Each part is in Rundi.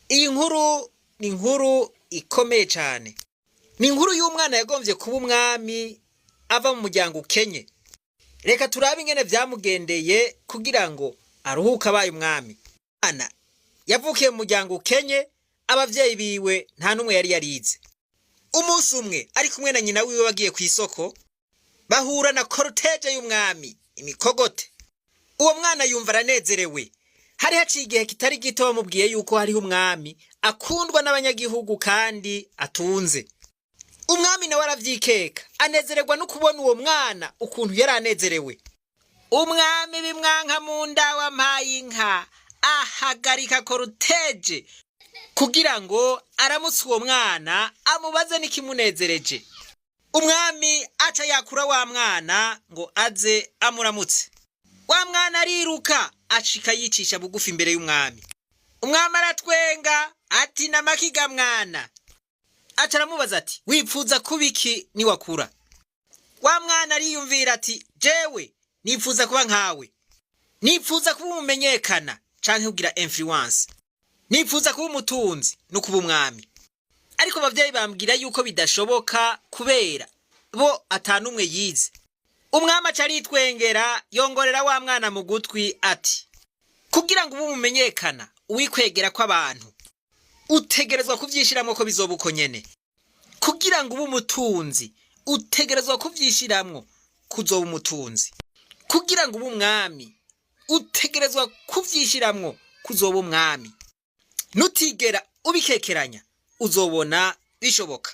Iyi nkuru ni inkuru ikomeye cyane. Ni inkuru y'umwana yagombye kuba umwami ava mu muryango ukenye. Reka turabe ingene vyamugendeye kugira ngo aruhuke abaye umwami. Ana yavukiye mu muryango ukenye, abavyeyi biwe nta n'umwe yari yarize. Umunsi umwe ari kumwe na nyina wiwe bagiye ku isoko, bahura na cortège y'umwami, imikogote. Uwo mwana yumva aranezerewe. Hari haciye igihe kitari gito bamubwiye yuko hariho umwami akundwa n'abanyagihugu kandi atunze. Umwami nawe aravyikeka, anezererwa no kubona uwo mwana ukuntu yari anezerewe. Umwami bimwanka mu nda, wampaye inka, ahagarika cortège kugira ngo aramutse uwo mwana, amubaze n'ikimunezereje. Umwami aca yakura wa mwana ngo aze amuramutse. Wa mwana ariruka, acika yicisha bugufi imbere y'umwami. Umwami aratwenga ati: "Namakiga mwana?" Aca aramubaza ati: "Wipfuza kuba iki niwakura?" Wa mwana ariyumvira ati: "Jewe nifuza kuba nkawe, nifuza kuba umumenyekana canke kugira influence, nifuza kuba umutunzi no kuba umwami. Ariko abavyeyi bambwira yuko bidashoboka kubera bo atanumwe yize." Umwami aca aritwengera, yongorera wa mwana mu gutwi ati: "Kugira ngo ube umumenyekana, uwikwegera kw'abantu, utegerezwa kuvyishiramwo ko bizoba uko nyene. Kugira ngo ube umutunzi, utegerezwa kuvyishiramwo kuzoba umutunzi. Kugira ngo ube umwami, utegerezwa kuvyishiramwo kuzoba umwami. Nutigera ubikekeranya, uzobona bishoboka."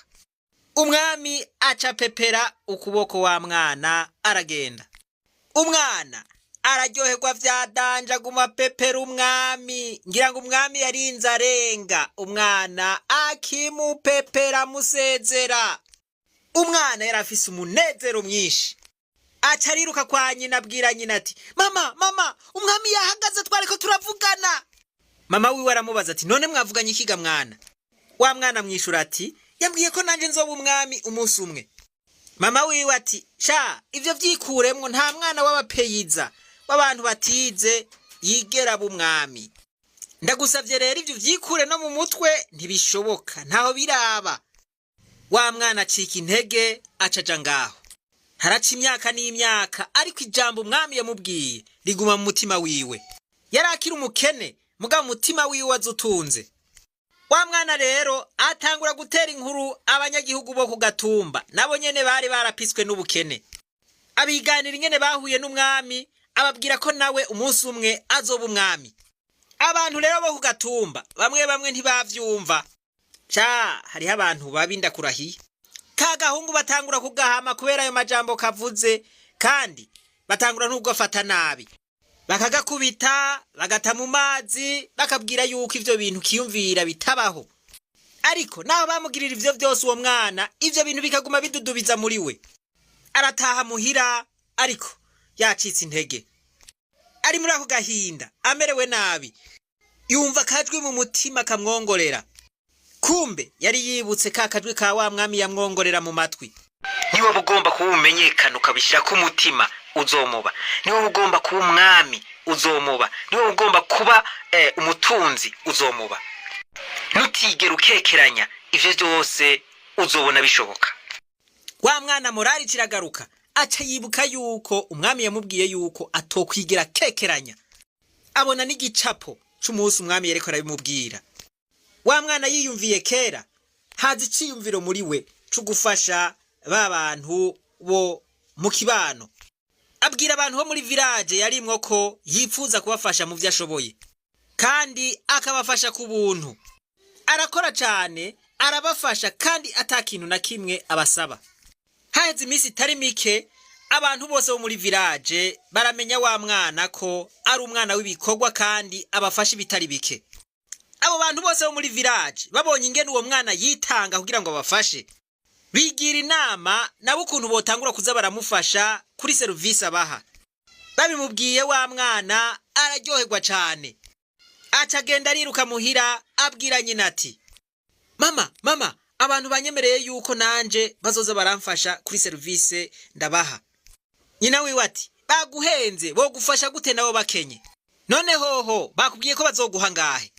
Umwami aca pepera ukuboko wa mwana, aragenda. Umwana araryoherwa vya danger, aguma pepera umwami. Ngira ngo umwami yarinze arenga, umwana akimupepera amusezera. Umwana yari afise umunezero mwinshi, aca ariruka kwa nyina, abwira nyina ati: "Mama, mama, umwami yahagaze, twariko turavugana." Mama wiwe aramubaza ati: "None mwavuganye ikiga mwana?" Wa mwana mwishura ati: "Yambwiye ko nanje nzoba umwami umunsi umwe." Mama wiwe ati: "Sha, ivyo vyikuremwo, nta mwana w'abapeyiza, w'abantu batize, yigera aba umwami. Ndagusavye rero ivyo vyikure no mu mutwe, ntibishoboka, ntaho biraba." Wa mwana acika intege, acaja ngaho. Haraca imyaka n'imyaka, ariko ijambo umwami yamubwiye riguma mu mutima wiwe. Yari akiri umukene, mugabo umutima wiwe wazutunze. Wa mwana rero atangura gutera inkuru abanyagihugu bo ku gatumba, nabo nyene bari barapiswe n'ubukene. Abiganira ingene bahuye n'umwami, ababwira ko nawe umunsi umwe azoba umwami. Abantu rero bo ku gatumba bamwe bamwe ntibavyumva. Ca hariho abantu babi, ndakurahiye. Ka gahungu batangura kugahama kubera ayo majambo kavuze, kandi batangura n'ugafata nabi, bakagakubita, bagata mu mazi, bakabwira yuko ivyo bintu kiyumvira bitabaho. Ariko naho bamugirira ivyo vyose, uwo mwana ivyo bintu bikaguma bidudubiza muri we. Arataha muhira, ariko yacitse intege, ari muri ako gahinda, amerewe nabi. Yumva akajwi mu mutima kamwongorera. Kumbe yari yibutse ka kajwi ka wa mwami yamwongorera mu matwi: "Niba ugomba kuba umenyekana, ukabishyira ku mutima, uzomuba. Niba ugomba kuba umwami, uzomuba. Niba ugomba kuba umutunzi, uzomuba. Nutigera ukekeranya, ivyo byose uzobona bishoboka." Wa mwana morale kiragaruka, aca yibuka yuko umwami yamubwiye yuko atokwigira kekeranya. Abona n'igicapo c'umunsi umwami yariko arabimubwira. Wa mwana yiyumviye kera, haza iciyumviro muri we co gufasha ba bantu bo mu kibano. Abwira abantu bo muri village yarimwo ko yifuza kubafasha mu vyo ashoboye, kandi akabafasha ku buntu. Arakora cane, arabafasha, kandi ata kintu na kimwe abasaba. Haheze iminsi itari mike, abantu bose bo muri village baramenya wa mwana ko ari umwana w'ibikorwa kandi abafasha ibitari bike. Abo bantu bose bo muri village babonye ingene uwo mwana yitanga kugira ngo abafashe, bigira inama nabo ukuntu botangura kuza baramufasha kuri serivisi abaha. Babimubwiye, wa mwana araryoherwa cane, aca agenda ariruka muhira, abwira nyina ati: "Mama, mama, abantu banyemereye yuko nanje bazoza baramfasha kuri serivisi ndabaha." Nyina wiwe ati: "Baguhenze, bogufasha gute nabo bakenye? None hoho bakubwiye ko bazoguha ngahe?"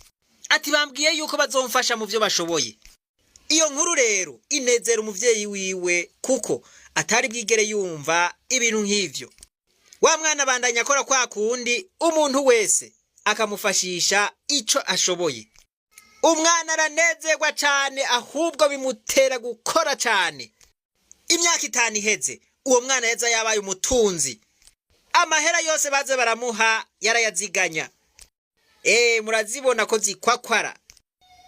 Ati bambwiye yuko bazomfasha mu byo bashoboye. Iyo nkuru rero inezera umuvyeyi wiwe, kuko atari bwigere yumva ibintu nk'ivyo. Wa mwana abandanya akora kwa kundi, umuntu wese akamufashisha ico ashoboye. Umwana aranezerwa cane, ahubwo bimutera gukora cane. Imyaka 5 iheze, uwo mwana yaza yabaye umutunzi. Amahera yose baze baramuha yarayaziganya. Murazibona ko zikwakwara.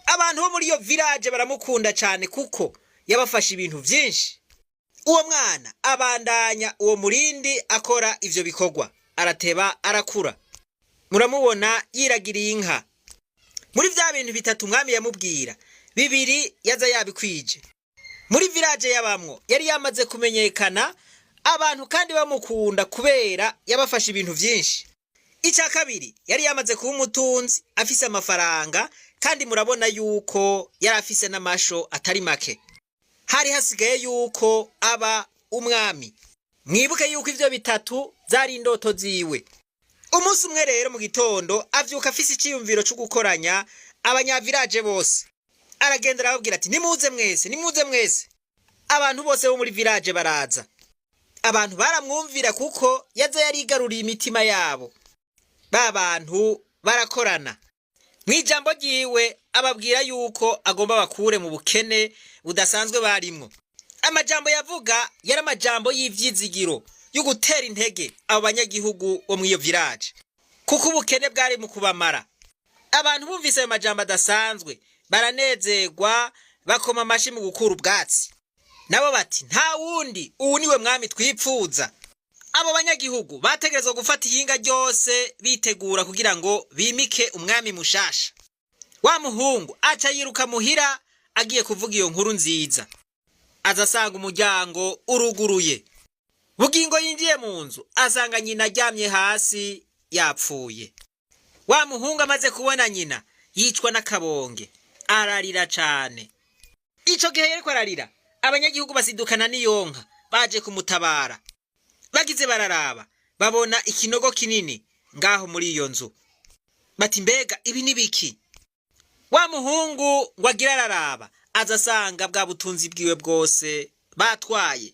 Abantu bo muri iyo village baramukunda cane kuko yabafashe ibintu vyinshi. Uwo mwana abandanya uwo murindi akora ivyo bikorwa, arateba arakura. Muramubona yiragiriye inka. Muri vya bintu bitatu umwami yamubwira, bibiri yaza yabikwije. Muri village yabamwo yari yamaze kumenyekana, abantu kandi bamukunda kubera yabafashe ibintu vyinshi. Ica kabiri, yari yamaze kuba umutunzi, afise amafaranga, kandi murabona yuko yari afise n'amasho atari make. Hari hasigaye yuko aba umwami. Mwibuke yuko ivyo bitatu zari indoto ziwe. Umunsi umwe rero mu gitondo avyuka afise iciyumviro co gukoranya abanyavirage bose. Aragenda arababwira ati nimuze mwese, nimuze mwese. Abantu bose bo muri village baraza. Abantu baramwumvira kuko yaza yarigaruriye imitima yabo. Ba bantu barakorana. Mw'ijambo ryiwe ababwira yuko agomba bakure mu bukene budasanzwe barimwo. Amajambo yavuga yari amajambo y'ivyizigiro yo gutera intege abo banyagihugu bo mw'iyo village, kuko ubukene bwari mu kubamara. Abantu bumvise ayo majambo adasanzwe baranezerwa, bakoma amashi mu gukura ubwatsi. Nabo bati nta wundi, uwu niwe mwami twipfuza. Abo banyagihugu bategerezwa gufata iyinga ryose bitegura kugira ngo bimike umwami mushasha. Wa muhungu aca yiruka muhira agiye kuvuga iyo nkuru nziza. Aza asanga umuryango uruguruye. Bugingo yinjiye mu nzu asanga nyina aryamye hasi yapfuye. Wa muhungu amaze kubona nyina yicwa n'akabonge, ararira cane. Ico gihe yariko ararira, abanyagihugu basidukana n'iyonka baje kumutabara. Bagize bararaba babona ikinogo kinini ngaho muri iyo nzu. Bati mbega ibi ni biki? Wa muhungu ngo agire araraba, aza asanga bwa butunzi bwiwe bwose batwaye.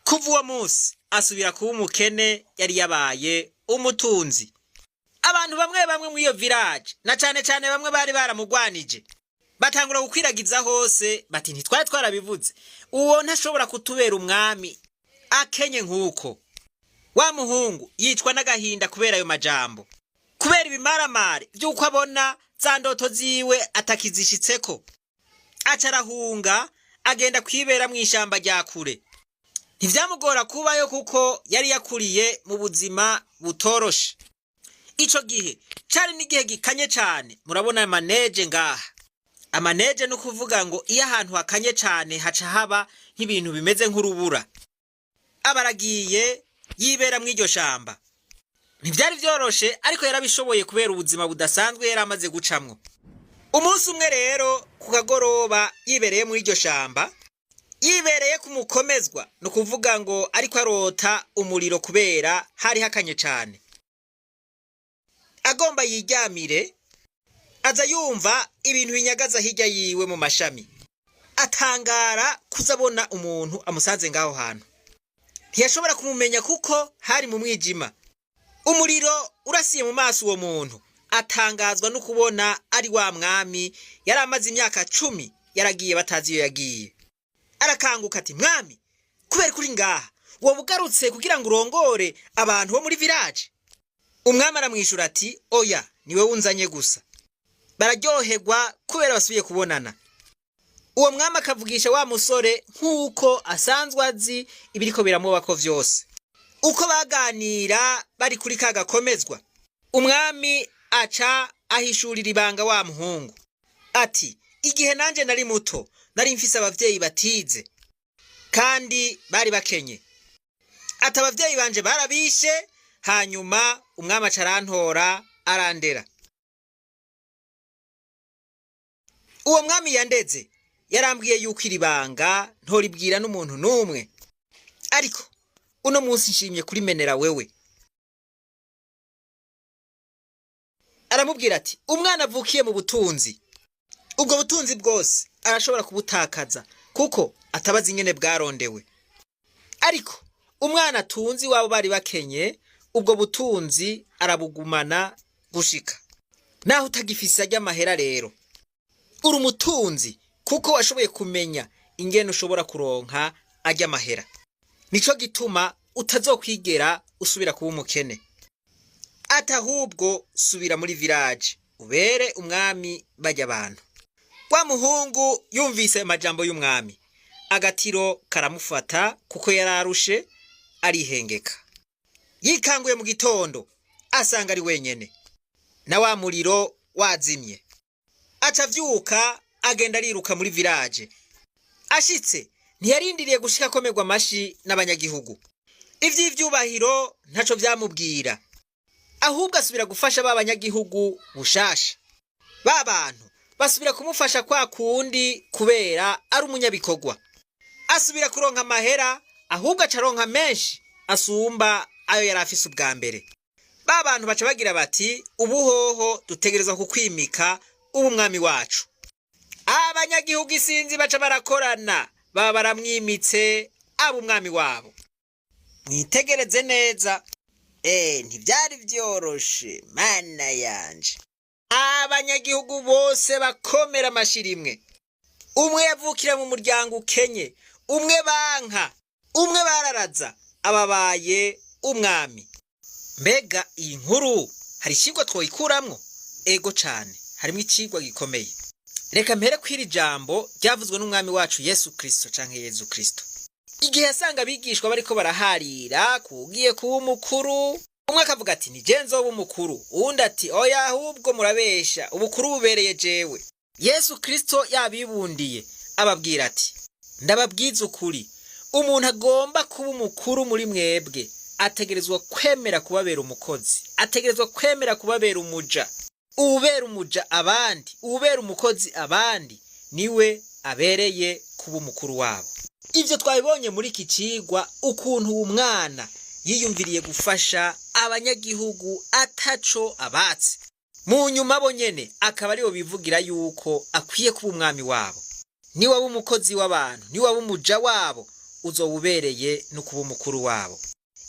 Kuva uwo munsi asubira kuba umukene yari yabaye umutunzi. Abantu bamwe bamwe muri iyo village, na cane cane bamwe bari baramugwanije, batangura gukwiragiza hose bati ntitwari twarabivuze, uwo ntashobora kutubera umwami akenye nk'uko. Wa muhungu yicwa n'agahinda kubera ayo majambo, kubera ibimaramare vy'uko abona za ndoto ziwe atakizishitseko. Aca arahunga agenda kwibera mw'ishamba rya kure. Ntivyamugora kubayo kuko yari yakuriye mu buzima butoroshe. Ico gihe cari n'igihe gikanye cane. Murabona amaneje ngaha. Amaneje ni ukuvuga ngo iyo ahantu hakanye cane haca haba nk'ibintu bimeze nk'urubura. Aba aragiye yibera mw'iryo shamba. Ntivyari vyoroshe, ariko yarabishoboye kubera ubuzima budasanzwe yari amaze gucamwo. Umunsi umwe rero ku kagoroba yibereye muri iryo shamba, yibereye ku mukomezwa, ni ukuvuga ngo ariko arota umuriro kubera hari hakanye cane. Agomba yiryamire, aza yumva ibintu binyagaza hirya yiwe mu mashami. Atangara kuzabona umuntu amusanze ngaho hantu. Ntiyashobora kumumenya kuko hari mu mwijima. Umuriro urasiye mu maso uwo muntu, atangazwa no kubona ari wa mwami yari amaze imyaka 10 yaragiye batazi iyo yagiye. Arakanguka ati mwami, kubera kuri ngaha woba ugarutse kugira ngo urongore abantu bo muri village? Umwami aramwishura ati oya, niwe wunzanye gusa. Bararyoherwa kubera basubiye kubonana. Uwo mwami akavugisha wa musore nk'uko asanzwe azi ibiriko biramubako vyose. Uko baganira bari kuri ka gakomezwa, umwami aca ahishurira ibanga wa muhungu ati igihe nanje nari muto nari mfise abavyeyi batize kandi bari bakenye. Ati abavyeyi banje barabishe, hanyuma umwami aca arantora arandera. Uwo mwami yandeze yarambwiye yuko iri banga ntoribwira n'umuntu n'umwe, ariko uno munsi nshimye kurimenera wewe. Aramubwira ati umwana avukiye mu butunzi, ubwo butunzi bwose arashobora kubutakaza kuko atabaza ingene bwarondewe. Ariko umwana atunze iwabo bari bakenye, ubwo butunzi arabugumana gushika naho utagifise arya mahera. Rero uri umutunzi kuko washoboye kumenya ingene ushobora kuronka arya mahera. Nico gituma utazokwigera usubira kuba umukene. Ati ahubwo subira muri village ubere umwami barya abantu. Wa muhungu yumvise amajambo y'umwami, agatiro karamufata kuko yararushe, arihengeka. Yikanguye mu gitondo asanga ari wenyene na wa muriro wazimye. Aca avyuka agenda ariruka muri village. Ashitse ntiyarindiriye gushika akomerwa amashi n'abanyagihugu. Ivy'ivyubahiro ntaco vyamubwira, ahubwo asubira gufasha ba banyagihugu bushasha. Ba bantu basubira kumufasha kwa kundi kubera ari umunyabikorwa. Asubira kuronka amahera, ahubwo aca aronka menshi asumba ayo yari afise ubwa mbere. Ba bantu baca bagira bati ubuhoho dutegerezwa kukwimika ubu umwami wacu. Abanyagihugu isinzi baca barakorana, baba baramwimitse aba umwami wabo. Mwitegereze neza, ntivyari vyoroshe, mana yanje. Abanyagihugu bose bakomera amashirimwe. Umwe yavukira mu muryango ukenye, umwe banka, umwe bararaza, ababaye umwami. Mbega iyi nkuru hari icigwa twoyikuramwo? Ego cane, harimwo icigwa gikomeye. Reka mpere kw'iri jambo ryavuzwe n'umwami wacu Yesu Kristo canke Yezu Kristo. Igihe yasanga abigishwa bariko baraharira kugiye kuba umukuru, umwe akavuga ati ni je nzoba umukuru, uwundi ati oya ahubwo murabesha, ubukuru bubereye jewe. Yesu Kristo yabibundiye ababwira ati ndababwiza ukuri, umuntu agomba kuba umukuru muri mwebwe ategerezwa kwemera kubabera umukozi, ategerezwa kwemera kubabera umuja. Uwubera umuja abandi, uwubera umukozi abandi, niwe abereye kuba umukuru wabo. Ivyo twabibonye muri iki cigwa, ukuntu uwu mwana yiyumviriye gufasha abanyagihugu ataco abatse. Mu nyuma bo nyene akaba aribo bivugira yuko akwiye kuba umwami wabo. Niwaba umukozi w'abantu, niwaba umuja wabo, uzoba ubereye no kuba umukuru wabo.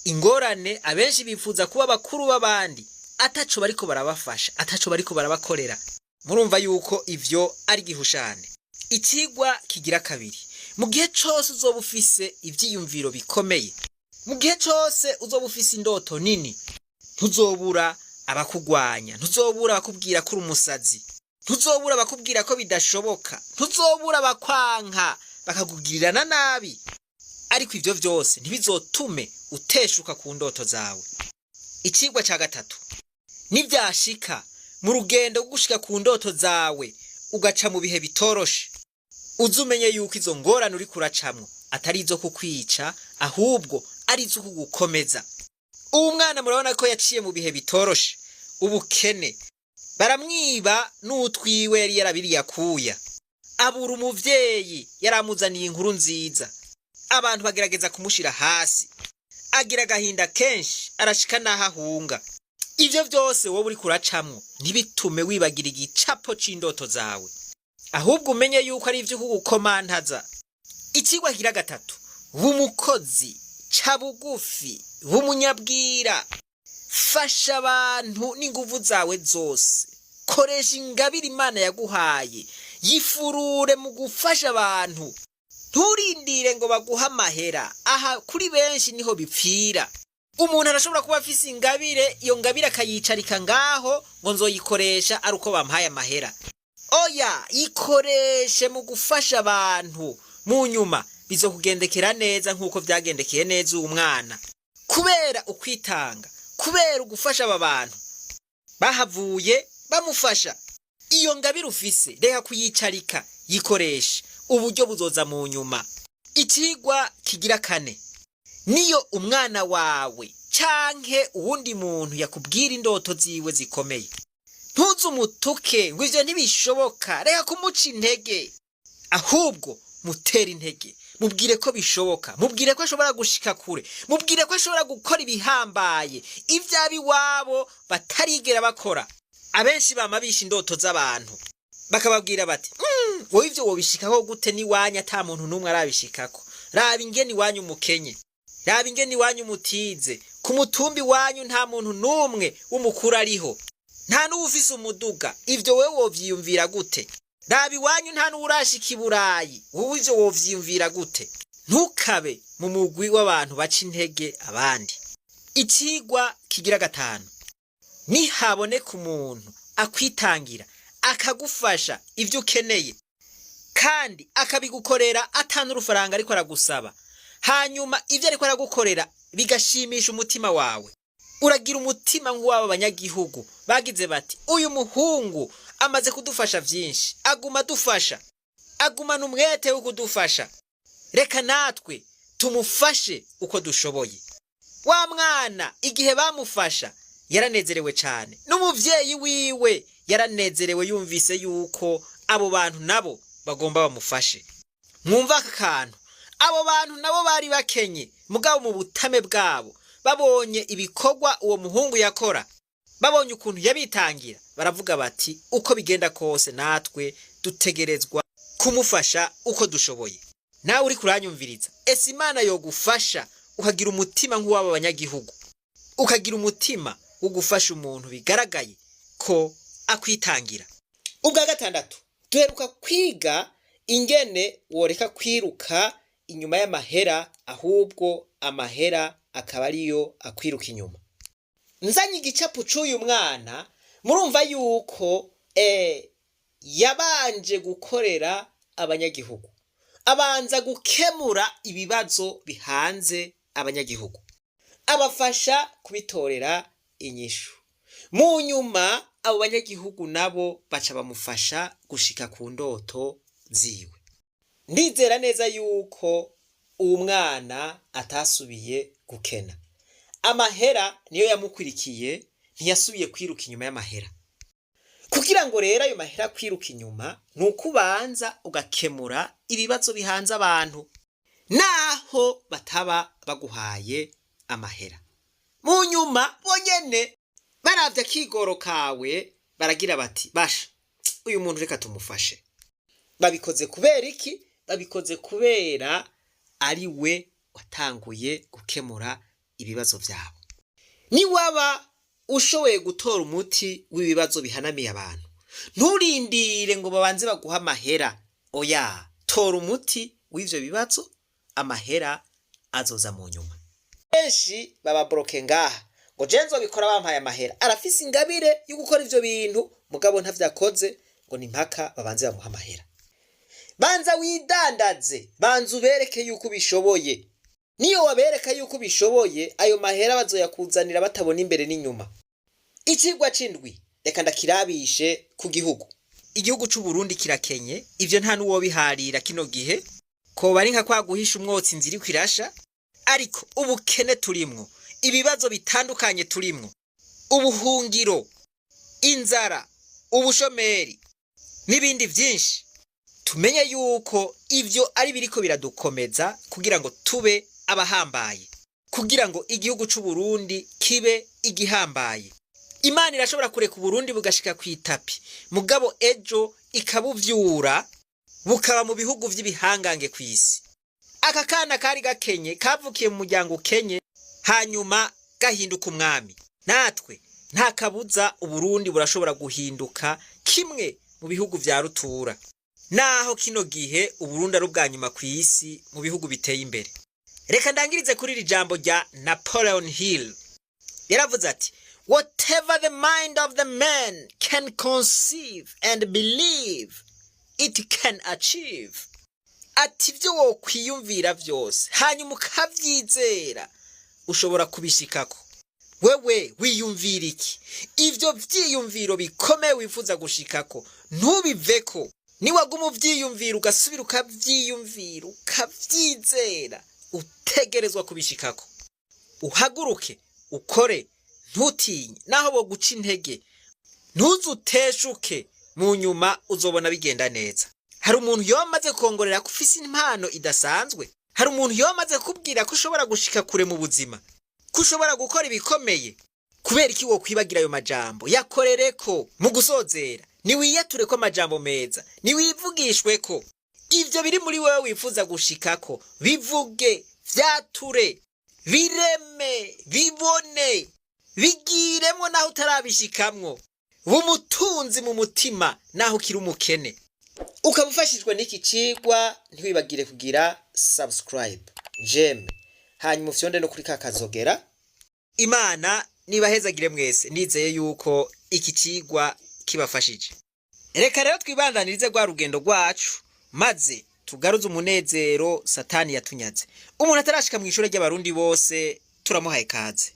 Ingorane, abenshi bifuza kuba abakuru b'abandi ataco bariko barabafasha, ataco bariko barabakorera. Murumva yuko ivyo ari gihushane. Icigwa kigira kabiri: mu gihe cose uzoba ufise ivyiyumviro bikomeye, mu gihe cose uzoba ufise indoto nini, ntuzobura abakugwanya, ntuzobura abakubwira ko uri umusazi, ntuzobura abakubwira ko bidashoboka, ntuzobura abakwanka bakakugirirana nabi. Ariko ivyo vyose ntibizotume uteshuka ku ndoto zawe. Icigwa ca gatatu: nivyashika mu rugendo rwo gushika ku ndoto zawe ugaca mu bihe bitoroshe, uze umenye yuko izo ngorane uriko uracamwo atari izo kukwica, ahubwo ari izo kugukomeza. Uwu mwana murabona ko yaciye mu bihe bitoroshe, ubukene, baramwiba n'utwiwe yari yarabiriye akuya, abura umuvyeyi yaramuzaniye inkuru nziza, abantu bagerageza kumushira hasi, agira agahinda kenshi, arashika n'aho ahunga. Ivyo vyose wowe uriko uracamwo ntibitume wibagira igicapo c'indoto zawe, ahubwo umenye yuko ari ivyo kugukomantaza. Icigwa kigira gatatu: b'umukozi, ca bugufi, b'umunyabwira, fasha abantu n'inguvu zawe zose, koresha ingabire Imana yaguhaye, yifurure mu gufasha abantu. Nturindire ngo baguhe amahera. Aha kuri benshi niho bipfira. Umuntu arashobora kuba afise ingabire, iyo ngabire akayicarika ngaho ngo nzoyikoresha ari uko bampaye amahera. Oya, ikoreshe mu gufasha abantu, mu nyuma bizokugendekera neza nk'uko vyagendekeye neza uwu mwana. Kubera ukwitanga, kubera ugufasha aba bantu, bahavuye bamufasha. Iyo ngabire ufise reka kuyicarika, yikoreshe, uburyo buzoza mu nyuma. Icigwa kigira kane: niyo umwana wawe canke uwundi muntu yakubwira indoto ziwe zikomeye, ntuze umutuke ngo ivyo ntibishoboka. Reka kumuca intege, ahubwo mutere intege, mubwire ko bishoboka, mubwire ko ashobora gushika kure, mubwire ko ashobora gukora ibihambaye, ivyaba iwabo batarigera bakora. Abenshi bama bisha indoto z'abantu, bakababwira bati: "Wowe ivyo wobishikako gute n'iwanyu ata muntu n'umwe arabishikako? Raba ingene iwanyu umukenye, raba ingene iwanyu mutize, ku mutumba iwanyu nta muntu n'umwe w'umukuru ariho, nta n'uwufise umuduga. Ivyo wewe wovyiyumvira gute? Raba iwanyu nta n'uwurashika i Burayi, wowe ivyo wovyiyumvira gute?" Ntukabe mu mugwi w'abantu baca intege abandi. Icigwa kigira gatanu: nihaboneka umuntu akwitangira, akagufasha ivyo ukeneye, kandi akabigukorera ata n'urufaranga ariko aragusaba, hanyuma ivyo ariko aragukorera bigashimisha umutima wawe, uragira umutima nk'uw'aba banyagihugu bagize bati: "Uyu muhungu amaze kudufasha vyinshi, aguma adufasha, agumana umwete wo kudufasha, reka natwe tumufashe uko dushoboye." Wa mwana igihe bamufasha yaranezerewe cane, n'umuvyeyi wiwe yaranezerewe yumvise yuko abo bantu nabo bagomba bamufashe. Mwumva aka kantu: abo bantu nabo bari bakenye, mugabo mu butame bwabo babonye ibikorwa uwo muhungu yakora, babonye ukuntu yabitangira, baravuga bati: "Uko bigenda kose natwe dutegerezwa kumufasha uko dushoboye." Nawe uri kuranyumviriza, ese Imana yogufasha ukagira umutima nk'uw'aba banyagihugu, ukagira umutima wo gufasha umuntu bigaragaye ko akwitangira? Ubwa gatandatu, duheruka kwiga ingene woreka kwiruka inyuma y'amahera, ahubwo amahera akaba ariyo akwiruka inyuma. Nzanye igicapu c'uyu mwana, murumva yuko yabanje gukorera abanyagihugu, abanza gukemura ibibazo bihanze abanyagihugu, abafasha kubitorera inyishu. Mu nyuma abo banyagihugu nabo baca bamufasha gushika ku ndoto ziwe. Ndizera neza yuko uwo mwana atasubiye gukena. Amahera niyo yamukurikiye, ntiyasubiye kwiruka inyuma y'amahera. Kugira ngo rero ayo mahera kwiruka inyuma, ni uko ubanza ugakemura ibibazo bihanze abantu, naho bataba baguhaye amahera. Mu nyuma bonyene baravye akigoro kawe, baragira bati: "Basha, uyu muntu reka tumufashe." Babikoze kubera iki? Babikoze kubera ari we watanguye gukemura ibibazo vyabo. Niwaba ushoboye gutora umuti w'ibibazo bihanamiye abantu, nturindire ngo babanze baguhe amahera. Oya, tora umuti w'ivyo bibazo, amahera azoza mu nyuma. Benshi baba bloqué ngaha ngo: "Je nzobikora bampaye amahera." Arafise ingabire yo gukora ivyo bintu, mugabo ntavyakoze, ngo ni mpaka babanze bamuha amahera. Banza widandaze, banza ubereke yuko ubishoboye. Niyo wabereka yuko ubishoboye, ayo mahera bazoyakuzanira batabona imbere n'inyuma. Icigwa c'indwi, reka ndakirabishe ku gihugu. Igihugu c'Uburundi kirakenye, ivyo nta n'uwobiharira kino gihe, koba ari nka kwa guhisha umwotsi inzira iriko irasha. Ariko ubukene turimwo, ibibazo bitandukanye turimwo, ubuhungiro, inzara, ubushomeri n'ibindi vyinshi, tumenye yuko ivyo ari biriko biradukomeza kugira ngo tube abahambaye, kugira ngo igihugu c'Uburundi kibe igihambaye. Imana irashobora kureka Uburundi bugashika kw'itapi, mugabo ejo ikabuvyura, bukaba mu bihugu vy'ibihangange kw'isi. Aka kana kari gakenye, kavukiye mu muryango ukenye, hanyuma gahinduka umwami. Natwe nta kabuza, Uburundi burashobora guhinduka kimwe mu bihugu vya rutura, naho kino gihe Uburundi ari ubwa nyuma kw'isi mu bihugu biteye imbere. Reka ndangirize kuri iri jambo rya Napoleon Hill. Yaravuze ati: "Whatever the mind of the man can conceive and believe, it can achieve." Ati: "Ibyo wokwiyumvira vyose hanyuma ukavyizera, ushobora kubishikako." Wewe wiyumvira iki? Ivyo vyiyumviro bikomeye wifuza gushikako, ntubiveko. Niwaguma uvyiyumvira, ugasubira ukavyiyumvira, ukavyizera, utegerezwa kubishikako. Uhaguruke ukore, ntutinye naho boguca intege, ntuzuteshuke. Mu nyuma uzobona bigenda neza. Hari umuntu yoba amaze kongorera ko ufise impano idasanzwe? Hari umuntu yoba amaze kubwira ko ushobora gushika kure mu buzima, ko ushobora gukora ibikomeye, ko ushobora kuba umutunzi? Kubera iki wokwibagira ayo majambo? Yakorereko. Mu gusozera, niwiyature ko amajambo meza, niwivugishwe ko ivyo biri muri wewe wifuza gushikako. Bivuge, vyature, bireme, bibone, bigiremwo naho utarabishikamwo. Bumutunzi mu mutima naho ukiri umukene. Ukaba ufashijwe n'iki cigwa, ntiwibagire kugira subscribe, j'aime, hanyuma ufyonde no kuri ka kazogera. Imana nibahezagire mwese. Nizeye yuko iki cigwa kibafashije. Reka rero twibandanirize rwa rugendo rwacu, maze tugaruze umunezero Satani yatunyaze. Umuntu atarashika mu ishure ry'Abarundi bose, turamuhaye kaze.